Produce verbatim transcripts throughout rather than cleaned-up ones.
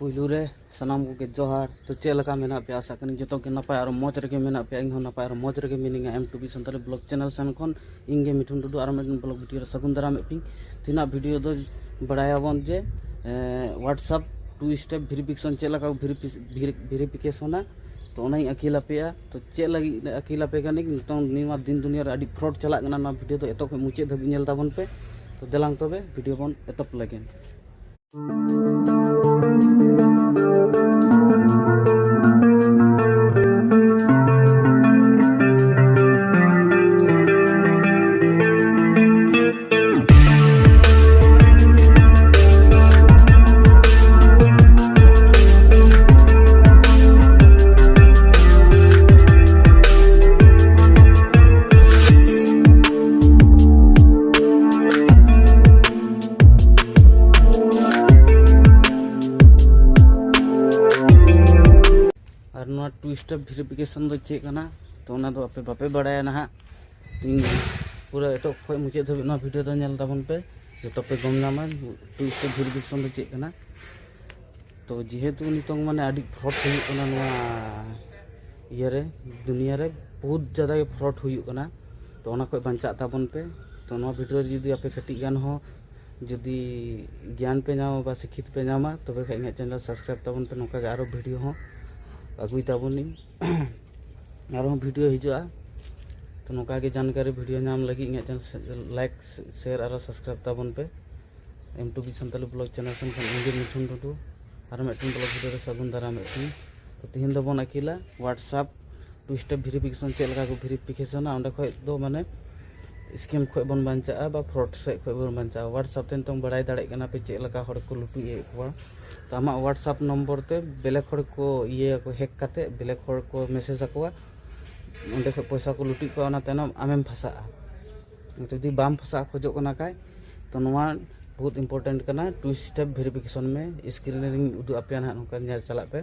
ᱯᱩᱭᱞᱩ ᱨᱮ ᱥᱟᱱᱟᱢ ᱠᱚᱜᱮ ᱡᱚᱦᱟᱨ᱾ ᱛᱚ ᱪᱮᱫ ᱞᱮᱠᱟ ᱢᱮᱱᱟᱜ ᱯᱮᱭᱟ? ᱟᱥᱟ ᱠᱟᱹᱱᱟᱹᱧ ᱡᱚᱛᱚ ᱜᱮ ᱱᱟᱯᱟᱭ ᱟᱨ ᱢᱚᱡᱽ ᱨᱮᱜᱮ ᱢᱮᱱᱟᱜ ᱯᱮᱭᱟ᱾ ᱤᱧ ᱦᱚᱸ ᱱᱟᱯᱟᱭ ᱟᱨ ᱢᱚᱡᱽ ᱨᱮᱜᱮ ᱢᱤᱱᱟᱹᱧᱟ᱾ M two B Santali blog channel ᱥᱮᱱ ᱠᱷᱚᱱ ᱤᱧ ᱜᱮ ᱢᱤᱴᱷᱩᱱ ᱴᱩᱰᱩ ᱟᱨ ᱢᱤᱫᱴᱮᱱ ᱵᱞᱚᱜ ᱵᱷᱤᱰᱤᱭᱳ ᱨᱮ ᱥᱟᱹᱜᱩᱱ ᱫᱟᱨᱟᱢᱮᱫ ᱯᱮᱭᱟᱹᱧ᱾ ᱛᱮᱦᱮᱧᱟᱜ ᱵᱷᱤᱰᱤᱭᱳ ᱫᱚ ᱵᱟᱲᱟᱭᱟᱵᱚᱱ ᱡᱮ WhatsApp ᱴᱩ ᱥᱴᱮᱯ ᱵᱷᱮᱨᱤᱯᱷᱤᱠᱮᱥᱚᱱ ᱪᱮᱫ ᱞᱮᱠᱟ ᱠᱚ ᱵᱷᱮᱨᱤᱯᱷᱤᱠᱮᱥᱚᱱᱟ᱾ ᱛᱚ ᱚᱱᱟᱧ ᱟᱹᱠᱤᱞ ᱟᱯᱮᱭᱟ᱾ ᱛᱚ ᱪᱮᱫ ᱞᱟᱹᱜᱤᱫ ᱟᱹᱠᱤᱞ ᱟᱯᱮ ᱠᱟᱹᱱᱟᱹᱧ? ᱱᱤᱛᱚᱝ ᱱᱤᱭᱟᱹ ᱫᱤᱱ ᱫᱩᱱᱤᱭᱟᱹ ᱨᱮ ᱟᱹᱰᱤ ᱯᱷᱨᱚᱰ ᱪᱟᱞᱟᱜ ᱠᱟᱱᱟ᱾ ᱱᱚᱣᱟ ᱵᱷᱤᱰᱤᱭᱳ ᱫᱚ ᱮᱛᱚᱦᱚᱵ ᱠᱷᱚᱱ ᱢᱩᱪᱟᱹᱫ ᱫᱷᱟᱹᱵᱤᱡ ᱧᱮᱞ ᱛᱟᱵᱚᱱ ᱯᱮ᱾ ᱛᱚ ᱫᱮᱞᱟᱝ ᱛᱚᱵᱮ ᱵᱷᱤᱰᱤᱭᱳ ᱵᱚᱱ ᱮᱛᱚᱦᱚᱵ ᱞᱮᱜᱮ᱾ ᱟᱨ ᱱᱚᱣᱟ ᱴᱩ ᱥᱴᱮᱯ ᱵᱷᱮᱨᱤᱯᱷᱤᱠᱮᱥᱚᱱ ᱫᱚ ᱪᱮᱫ ᱠᱟᱱᱟ? ᱛᱚ ᱚᱱᱟ ᱫᱚ ᱟᱯᱮ ᱵᱟᱯᱮ ᱵᱟᱲᱟᱭᱟ ᱱᱟᱦᱟᱜ᱾ ᱤᱧ ᱯᱩᱨᱟᱹ ᱮᱛᱚᱦᱚᱵ ᱠᱷᱚᱱ ᱢᱩᱪᱟᱹᱫ ᱫᱷᱟᱹᱵᱤᱡ ᱱᱚᱣᱟ ᱵᱷᱤᱰᱤᱭᱳ ᱫᱚ ᱧᱮᱞ ᱛᱟᱵᱚᱱ ᱯᱮ, ᱡᱚᱛᱚ ᱯᱮ ᱜᱚᱢ ᱧᱟᱢᱟ ᱴᱩ ᱥᱴᱮᱯ ᱵᱷᱮᱨᱤᱯᱷᱤᱠᱮᱥᱚᱱ ᱫᱚ ᱪᱮᱫ ᱠᱟᱱᱟ᱾ ᱛᱚ ᱡᱮᱦᱮᱛᱩ ᱱᱤᱛᱚᱝ ᱢᱟᱱᱮ ᱟᱹᱰᱤ ᱯᱷᱨᱚᱰ ᱦᱩᱭᱩᱜ ᱠᱟᱱᱟ ᱱᱚᱣᱟ ᱤᱭᱟᱹᱨᱮ, ᱫᱩᱱᱤᱭᱟᱹ ᱨᱮ ᱵᱚᱦᱩᱛ ᱡᱟᱫᱟ ᱜᱮ ᱯᱷᱨᱚᱰ ᱦᱩᱭᱩᱜ ᱠᱟᱱᱟ᱾ ᱛᱚ ᱚᱱᱟ ᱠᱷᱚᱱ ᱵᱟᱧᱪᱟᱜ ᱛᱟᱵᱚᱱ ᱯᱮ᱾ ᱛᱚ ᱱᱚᱣᱟ ᱵᱷᱤᱰᱤᱭᱳ ᱨᱮ ᱡᱩᱫᱤ ᱟᱯᱮ ᱠᱟᱹᱴᱤᱡ ᱜᱟᱱ ᱦᱚᱸ ᱡᱩᱫᱤ ᱜᱮᱭᱟᱱ ᱯᱮ ᱧᱟᱢᱟ ᱵᱟ ᱥᱤᱠᱠᱷᱤᱛ ᱯᱮ ᱧᱟᱢᱟ, ᱛᱚᱵᱮ ᱠᱷᱟᱡ ᱤᱧᱟᱹᱜ ᱪᱮᱱᱮᱞ ᱥᱟᱵᱥᱠᱨᱟᱭᱤᱵ ᱛᱟᱵᱚᱱ ᱯᱮ᱾ ᱱᱚᱝᱠᱟ ᱜᱮ ᱟᱨᱚ ᱵᱷᱤᱰᱤᱭᱳ ᱦᱚᱸ ᱟᱹᱜᱩᱭ ᱛᱟᱵᱚᱱᱤᱧ, ᱟᱨᱦᱚᱸ ᱵᱷᱤᱰᱤᱭᱳ ᱦᱤᱡᱩᱜᱼᱟ᱾ ᱛᱚ ᱱᱚᱝᱠᱟ ᱜᱮ ᱡᱟᱱᱠᱟᱨᱤ ᱵᱷᱤᱰᱤᱭᱳ ᱧᱟᱢ ᱞᱟᱹᱜᱤᱫ ᱤᱧᱟᱹᱜ ᱪᱮᱱᱮᱞ ᱞᱟᱭᱤᱠ, ᱥᱮᱭᱟᱨ ᱟᱨ ᱥᱟᱵᱥᱠᱨᱟᱭᱤᱵ ᱛᱟᱵᱚᱱ ᱯᱮ᱾ M two B Santali blog channel ᱥᱮᱱ ᱠᱷᱚᱱ ᱤᱧ ᱜᱮ ᱢᱤᱴᱷᱩᱱ ᱴᱩᱰᱩ ᱟᱨ ᱢᱤᱫᱴᱮᱱ ᱵᱞᱚᱜ ᱵᱷᱤᱰᱤᱭᱳ ᱨᱮ ᱥᱟᱹᱜᱩᱱ ᱫᱟᱨᱟᱢᱮᱫ ᱯᱮᱭᱟᱹᱧ᱾ ᱛᱚ ᱛᱤᱦᱤᱧ ᱫᱚᱵᱚᱱ ᱟᱹᱠᱤᱞᱟ WhatsApp ᱴᱩ ᱥᱴᱮᱯ ᱵᱷᱮᱨᱤᱯᱷᱤᱠᱮᱥᱚᱱ ᱪᱮᱫ ᱞᱮᱠᱟ ᱠᱚ ᱵᱷᱮᱨᱤᱯᱷᱤᱠᱮᱥᱚᱱᱟ, ᱚᱸᱰᱮ ᱠᱷᱚᱡ ᱫᱚ ᱢᱟᱱᱮ ᱥᱠᱮᱢ ᱠᱷᱚᱡ ᱵᱚᱱ ᱵᱟᱧᱪᱟᱜᱼᱟ ᱵᱟ ᱯᱷᱨᱚᱰ ᱥᱮᱫ ᱠᱷᱚᱡ ᱵᱚᱱ ᱵᱟᱧᱪᱟᱜᱼᱟ᱾ WhatsApp ᱛᱮ ᱱᱤᱛᱚᱝ ᱵᱟᱲᱟᱭ ᱫᱟᱲᱮᱭᱟᱜ ᱠᱟᱱᱟ ᱯᱮ ᱪᱮᱫ ᱞᱮᱠᱟ ᱦᱚᱲ ᱠᱚ ᱞᱩᱴᱩᱡ ᱮᱫ ᱠᱚᱣᱟ᱾ ᱛᱚ ᱟᱢᱟᱜ WhatsApp ᱱᱚᱢᱵᱚᱨ ᱛᱮ ᱵᱮᱞᱮᱠ ᱦᱚᱲ ᱠᱚ ᱤᱭᱟᱹᱭᱟᱠᱚ, ᱦᱮᱠ ᱠᱟᱛᱮ ᱵᱮᱞᱮᱠ ᱦᱚᱲ ᱠᱚ ᱢᱮᱥᱮᱡᱽ ᱟᱠᱚᱣᱟ, ᱚᱸᱰᱮ ᱠᱷᱚᱡ ᱯᱚᱭᱥᱟ ᱠᱚ ᱞᱩᱴᱩᱡ ᱠᱚᱣᱟ, ᱚᱱᱟ ᱛᱟᱭᱱᱚᱢ ᱟᱢᱮᱢ ᱯᱷᱟᱥᱟᱜᱼᱟ᱾ ᱡᱩᱫᱤ ᱵᱟᱢ ᱯᱷᱟᱥᱟᱜ ᱠᱷᱚᱡᱚᱜ ᱠᱟᱱᱟ ᱠᱷᱟᱡ, ᱛᱚ ᱱᱚᱣᱟ ᱵᱚᱦᱩᱛ ᱤᱢᱯᱚᱨᱴᱮᱱᱴ ᱠᱟᱱᱟ, ᱴᱩ ᱥᱴᱮᱯ ᱵᱷᱮᱨᱤᱯᱷᱤᱠᱮᱥᱚᱱ ᱢᱮ᱾ ᱥᱠᱨᱤᱱ ᱨᱮᱧ ᱩᱫᱩᱜ ᱟᱯᱮᱭᱟ ᱱᱟᱦᱟᱜ, ᱱᱚᱝᱠᱟ ᱧᱮᱞ ᱪᱟᱞᱟᱜ ᱯᱮ᱾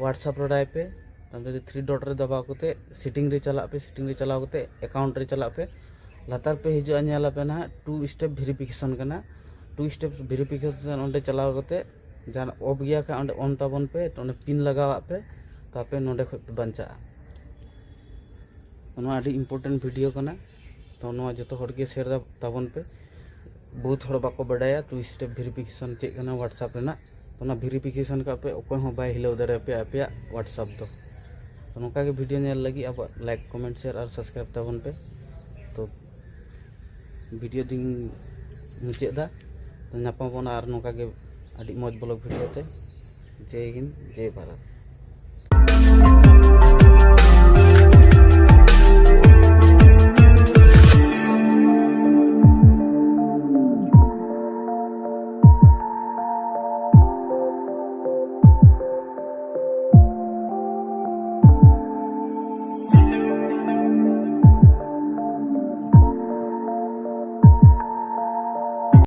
WhatsApp ᱨᱮ ᱰᱟᱭ ᱯᱮ, ᱛᱟᱭᱚᱢ ᱛᱮ ᱛᱷᱨᱤ ᱰᱚᱴ ᱨᱮ ᱫᱟᱵᱟᱣ ᱠᱟᱛᱮ ᱥᱮᱴᱤᱝ ᱨᱮ ᱪᱟᱞᱟᱜ ᱯᱮ᱾ ᱥᱮᱴᱤᱝ ᱨᱮ ᱪᱟᱞᱟᱣ ᱠᱟᱛᱮ ᱮᱠᱟᱣᱩᱱᱴ ᱨᱮ ᱪᱟᱞᱟᱜ ᱯᱮ᱾ ᱞᱟᱛᱟᱨ ᱯᱮ ᱦᱤᱡᱩᱜᱼᱟ, ᱧᱮᱞ ᱟᱯᱮ ᱱᱟᱦᱟᱜ ᱴᱩ ᱥᱴᱮᱯ ᱵᱷᱮᱨᱤᱯᱷᱤᱠᱮᱥᱚᱱ ᱠᱟᱱᱟ᱾ ᱴᱩ ᱥᱴᱮᱯ ᱵᱷᱮᱨᱤᱯᱷᱤᱠᱮᱥᱚᱱ ᱚᱸᱰᱮ ᱪᱟᱞᱟᱣ ᱠᱟᱛᱮ ᱡᱟᱦᱟᱱᱟᱜ ᱚᱯᱷ ᱜᱮᱭᱟ ᱠᱷᱟᱱ ᱚᱸᱰᱮ ᱚᱱ ᱛᱟᱵᱚᱱ ᱯᱮ, ᱚᱸᱰᱮ ᱯᱤᱱ ᱞᱟᱜᱟᱣᱟᱜ ᱯᱮ, ᱛᱚ ᱟᱯᱮ ᱱᱚᱸᱰᱮ ᱠᱷᱚᱱ ᱯᱮ ᱵᱟᱧᱪᱟᱜᱼᱟ᱾ ᱛᱚ ᱱᱚᱣᱟ ᱟᱹᱰᱤ ᱤᱢᱯᱚᱨᱴᱮᱱᱴ ᱵᱷᱤᱰᱤᱭᱳ ᱠᱟᱱᱟ, ᱛᱚ ᱱᱚᱣᱟ ᱡᱚᱛᱚ ᱦᱚᱲ ᱜᱮ ᱥᱮᱭᱟᱨ ᱛᱟᱵᱚᱱ ᱯᱮ᱾ ᱵᱚᱦᱩᱛ ᱦᱚᱲ ᱵᱟᱠᱚ ᱵᱟᱰᱟᱭᱟ ᱴᱩ ᱥᱴᱮᱯ ᱵᱷᱮᱨᱤᱯᱷᱤᱠᱮᱥᱚᱱ ᱪᱮᱫ ᱠᱟᱱᱟ WhatsApp ᱨᱮᱱᱟᱜ᱾ ᱛᱚ ᱚᱱᱟ ᱵᱷᱮᱨᱤᱯᱷᱤᱠᱮᱥᱚᱱ ᱠᱟᱜ ᱯᱮ, ᱚᱠᱚᱭ ᱦᱚᱸ ᱵᱟᱭ ᱦᱤᱞᱟᱹᱣ ᱫᱟᱲᱮᱭᱟᱯᱮᱭᱟ ᱟᱯᱮᱭᱟᱜ WhatsApp ᱫᱚ᱾ ᱛᱚ ᱱᱚᱝᱠᱟ ᱜᱮ ᱵᱷᱤᱰᱤᱭᱳ ᱧᱮᱞ ᱞᱟᱹᱜᱤᱫ ᱟᱵᱚᱣᱟᱜ ᱞᱟᱭᱤᱠ, ᱠᱚᱢᱮᱱᱴ, ᱥᱮᱭᱟᱨ ᱟᱨ ᱥᱟᱵᱥᱠᱨᱟᱭᱤᱵ ᱛᱟᱵᱚᱱ ᱯᱮ᱾ ᱛᱚ ᱵᱷᱤᱰᱤᱭᱳ ᱫᱚᱧ ᱢᱩᱪᱟᱹᱫ ᱮᱫᱟ᱾ ᱛᱚ ᱧᱟᱯᱟᱢ ᱵᱚᱱᱟ ᱟᱨ ᱱᱚᱝᱠᱟ ᱜᱮ ᱟᱹᱰᱤ ᱢᱚᱡᱽ ᱵᱞᱚᱜ ᱵᱷᱤᱰᱤᱭᱳ ᱛᱮ᱾ ᱡᱮᱭ ᱦᱤᱱᱫ, ᱡᱮᱭ ᱵᱷᱟᱨᱚᱛ᱾